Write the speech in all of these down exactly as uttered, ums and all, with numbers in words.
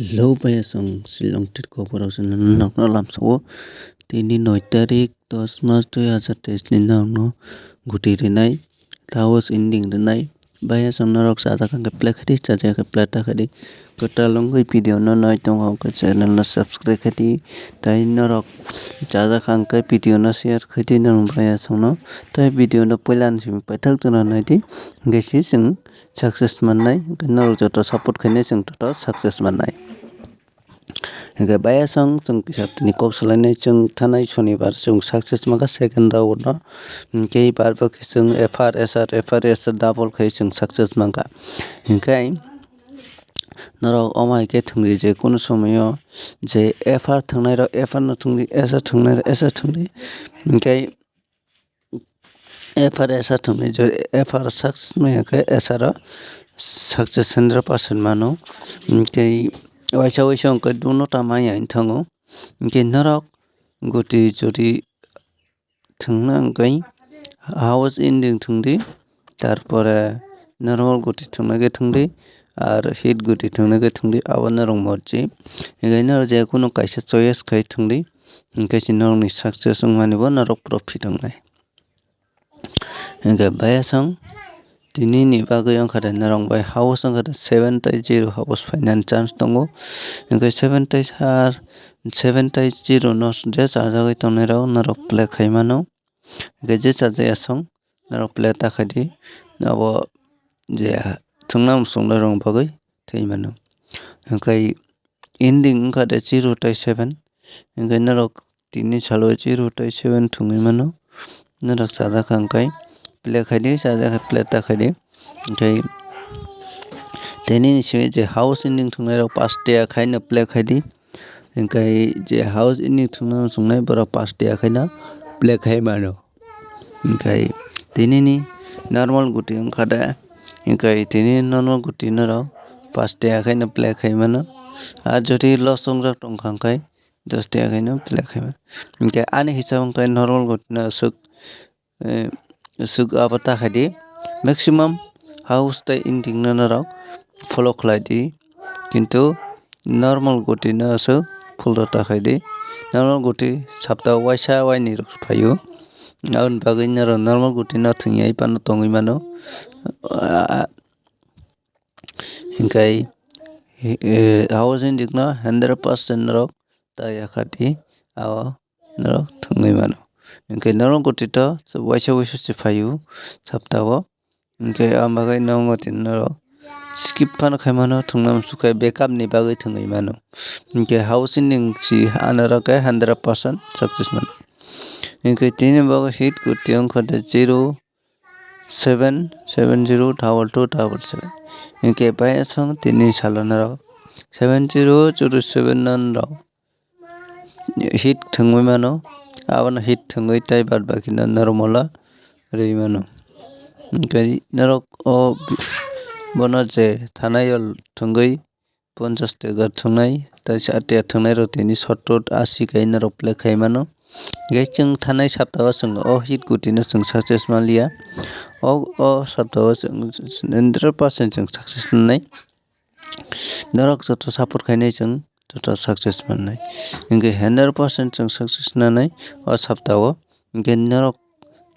Hello, baya song Shillong tit koborok se nokno lamsao. Tini noi tarik dos mas dui hazar teis ni nokno guti rinai, Taos ending rinai. Baya song norok chajak hwnkhe play khaidi, chajak hwnkhe play ta khaidi. Kwtal wngwi video no nai tongo hwnkhe channel no subscribe khaidi. Tai norok chajak hwnkhe video no share khaidi norok baya song no. Tai video no puila ni simi paithak jora naidi. Hwnkhe se chwng success mannai, hwnkhe norok joto support khainai chwng joto success mannai. Hwnkhe baya song chwng kisa tini kok salainai chwng thanai sonibar chwng success mankha second round no. Hwnkhe bar bo khe chwng F R S R, F R S R double khai chwng success mankha. Hwnkhe norok omo hai khe thwngdi je kunu somoyo je F R thwngnairok F R no thwngdi, S R thwngnairok S R thwngdi. Hwnkhe F R S R thwngwi je F R success maya khe S R o success hundred percent mano. Tei waisa waisa hwnkhe duno ta maya wng thango. Hwnkhe norok guti jodi thwngna hwnkhe house ending thwngdi, tarpore normal guti thwngna khe thwngdi, ar hit guti thwngna khe thwngdi, abo norok morji. Hwnkhe norok je kunu kaisa choice khai thwngdi, hwnkhe se norokni success wngmani bo norok profit wngnai. Hwnkhe baya song tini ni bagwi wngkha de norok bai house wngkha de seven tei zero house phainani chance tongo. Hwnkhe seven tei sar, seven tei zero no je chajagwi tongnai rok norok play khai mano. Hwnkhe je chajaya song norok play ta khaidi. Abo je thwngna muchungnai rok bagwi thwi mano. Hwnkhe ending wngkha de zero tei seven. Hwnkhe norok tini salo zero tei seven thwngwi mano. Norok chajak kha hwnkhe play khaidi, chajak khe play ta khaidi. Hwnkhe tei nini simi je house ending thwngnairok pastiya khaino play khaidi. Hwnkhe je house ending thwngna muchungnai borok pastiya khaino play khai mano. Hwnkhe tini ni normal guti wngkha de, hwnkhe tini normal guti norok pastiya khaino play khai mano. Ar jodi loss wngjak tongkha hwnkhe dos tiya khaino play khai mano. Hwnkhe ani hisab hwnkhe normal guti no aswk, eh, aswk abo ta khaidi. Maximum house tei ending no norok follow khlai di. Kintu normal guti no aswk follow ta khaidi. Normal guti sapta waisa waini rok phaio. Aboni bagwi norok normal guti no thwngya phano tongwi mano. Ah, hwnkhe, eh, house ending no hundred percent norok ta yakhati abo norok thwngwi mano. Hwnkhe norok guti to waisa waisa se phaio sapta o. Hwnkhe aboni bagwi norok guti norok skip phano khai mano, thwngna muchung khe backup ni bagwi thwngwi mano. Hwnkhe house ending si anorok khe hundred percent success mano. Hwnkhe tini bagwi hit guti wngkha de zero seven seven zero double two double seven. Hwnkhe bai aswk tini salo norok seven zero zero seven no norok hit thwngwi mano. Abono hit thwngwi tei bad baki no normal o rwi mano. Hwnkhe norok o bono je thanai o thwngwi ponchash taka thwngnai, tei sa tiya thwngnai rok tini sottor ashi kai norok play khai mano. Hwnkhe chwng thanai sapta o chwng o hit guti no chwng success manliya. O, o sapta o chwng hundred percent chwng success nanai. Norok joto support khainai chwng joto success mannai. Hwnkhe hundred percent chwng success nanai o sapta o. Hwnkhe norok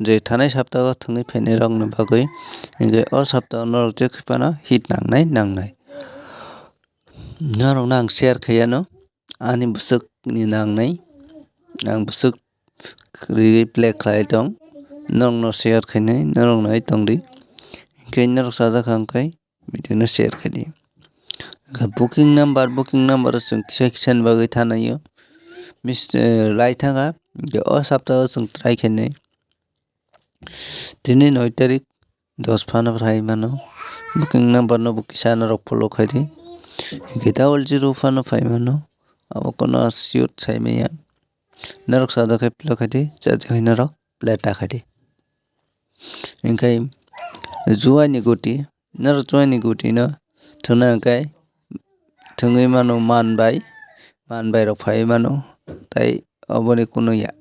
je thanai sapta o thwngwi phainai rok ni bagwi hwnkhe o sapta o norok je phano hit nangnai nangnai. Norokno ang share khaiyano, ani bwswkni nangnai, ang bwswk kwrwi play khlai tong, norokno share khainai, norok nai tongdi. Hwnkhe norok chajak kha hwnkhe video no share khaidi. Hwnkhe booking number, booking number o chwng kisa kisa ni bagwi thanaio. Mis-, eh, lai thangkha, hwnkhe o sapta o chwng try khainai. Tini noi tarik, dos phano phai mano. Booking number no bo kisa norok follow khaidi. Hwnkhe double zero phano phai mano. Abo kono siyot sai maya. Norok sada khe play khaidi, chajak hai norok play ta khaidi. Hwnkhe juaini guti, norok juaini guti no thwngna hwnkhe thwngwi mano manbai, manbai rok phai mano, tai oboni kunu ya.